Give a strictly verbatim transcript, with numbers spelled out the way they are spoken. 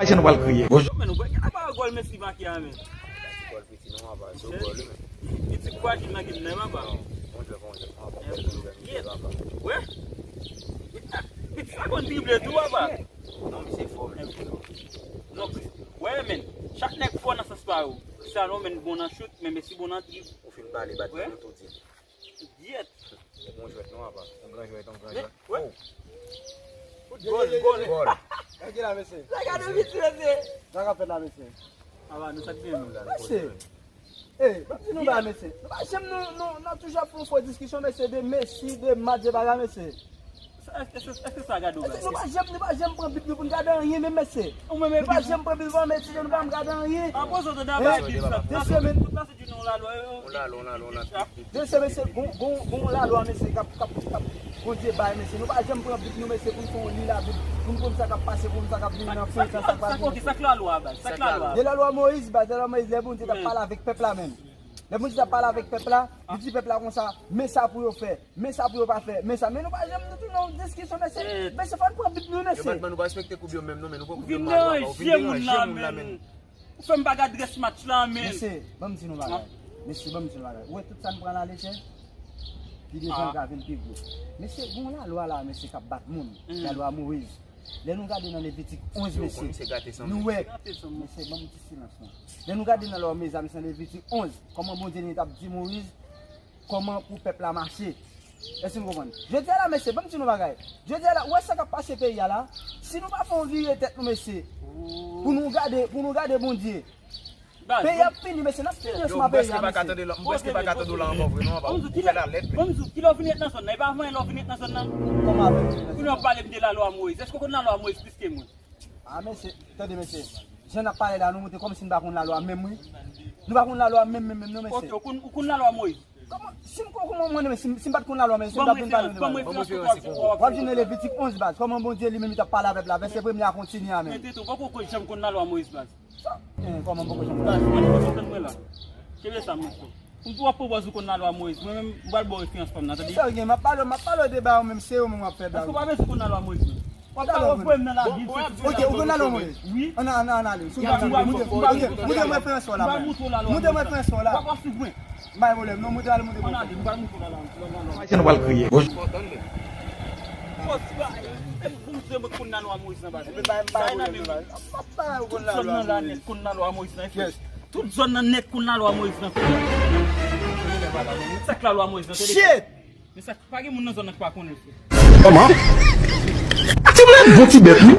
Ayisyen nou pral kriye. Bonjou. Men, ou wè, gade pa gòl Messi make a, men. Gòl piti non, papa, se gòl, wi, men. Li ti frajil nan game nan, papa. Bon jwè, bon jwè, papa. Bon jwè, bon jwè, papa. Wè? Piti sa konn drible tou, papa. Non, misye fò, men. Donk, wè, men, chak nèg fò nan sans pa yo. Cristiano, men, bon nan shoot, men Messi bon nan drib. Ou fin pale, bat, nou tou di. Gyèt. Bon jwèt non, apa. On gran jwèt, on gran jwèt. Wè. Oh. Gòl, gòl. Gòl. Gade la, mesye. Sa gade piti, mesye. Sa k ap fèt la, mesye. Apa, nou sa k gen nou la. Mesye. Ey, ban m di nou bagay, mesye. Nou pa janm nou, nou, nou toujou ap fè yon fo diskisyon, mesye, de Messi, de match, de bagay, mesye. Èske, èske, èske sa gade w? Èske nou pa janm, nou pa janm pran Bib nou pou n gade anyen, menm, mesye? Ou menm, nou pa janm pran Bib nou, mesye, nou pa janm gade anyen. An poze w tande a bay Bib sa. De semèn. Tout sa se di nan lalwa, yo. On lalwa, on lalwa, on lalwa. Mesye, mesye, gon, gon, gon lalwa, mesye, k ap, k ap, k ap, Bondye bay, mesye. Nou pa janm pran Bib nou, mesye, pou n fè yon li Labib, pou n konn sa k ap pase, pou n konn sa k ap vini nan fen tan, sa k pral vini. Sa k lalwa, baz? Sa k lalwa? De lalwa Moyiz, baz, lalwa Moyiz, lè Bondye t ap pale avèk pèp la menm. Lè Bondye t ap pale avèk pèp la, li di pèp la konsa, men sa pou yo fè, men sa pou yo pa fè, men sa. Men nou pa janm nou tounen yon diskisyon, mesye. Mesye, fò n pran Bib nou, mesye. Yo, Batman, nou pa respekte koub yo menm, non, men nou pwan koub yo mal, papa. Ou vin deranje moun la, men. Ou fè m pa gad rès match la, men. Mesye, ban m di nou bagay. Mesye, ban m di nou bagay. Ou wè tout sa n pran la lejè? Pi devan, l ka vin pi gwo. Mesye, gon lalwa la, mesye, k ap bat moun. Lalwa Moyiz. Lè nou gade nan Levitik onz, mesye, nou wè. Mesye, ban m ti silans, non. Lè nou gade nan lalwa Moyiz la, mesye, nan Levitik onz, kòman Bondye li t ap di Moyiz, kòman pou pèp la mache. Èske nou konprann? Jodi a la, mesye, ban m di nou bagay. Jodi a la, ou wè sa k ap pase peyi a la? Si nou pa fè yon vire tèt nou, mesye, pou nou gade, pou nou gade Bondye, peyi a ap fini, mesye, n ap fini ansanm ak peyi a, mesye. Bon, m di w, kilè w vin ret nan zòn nan? E pa avan yè lè w vin ret nan zòn nan? Kòman avè w? Kounye a w ap pale m de lalwa Moyiz. Èske w konn lalwa Moyiz plis ke mwen? A, mesye, tande, mesye. Jan n ap pale la, nou montre kòmsi n pa konn lalwa menm, wi. Nou pa konn lalwa menm, menm, menm, non, mesye. Ok, ou konn, ou konn lalwa Moyiz? Kòman, si m konn, kòman mwen, si m, si m pa t konn lalwa, mesye, m t ap vin pale nou, w ap vin nan Levitik onz, baz. Kòman Bondye li menm li t ap pale avèk la, vèsè premye a kontinye a menm. Men, Tito, ou poko janm konn lalwa Moyiz, baz. Sa, eh, kòman m poko janm konn? Baz, mwen, mwen, mwen la. Kenbe sa, monchè. Ou tou ap pwopòze ou konn lalwa Moyiz. Mwen menm, m pral ba w referans pa m nan, tande? Sa w gen? M ap pale, m ap pale de bagay ou menm, se ou menm w ap fè bagay. Èske w pa bezwen konn lalwa Moyiz, non? W ap pale vre m nan lavi. Ok, ou konn lalwa Moyiz? Wi. Ann, ann, ann ale. Montre m referans ou la. Montre m referans ou la. W ap swiv mwen. M pa gen pwoblèm, non, montre, ale montre. Ann ale, m pral montre w lalwa. Ayisyen nou pral kriye. Bonjou. Bon, si ba, e, e, pou m di mwen konn lalwa Moyiz nan, baz. Bay nan men w. Tout zòn nan la nèt konn lalwa Moyiz nan. Tout zòn nan nèt konn lalwa Moyiz nan. Sa k lalwa Moyiz nan, tande? Shit! Men sa, pa gen moun nan zòn nan ki pa konnen, frè. Kòman? Ti moun bon ti bèt, wi.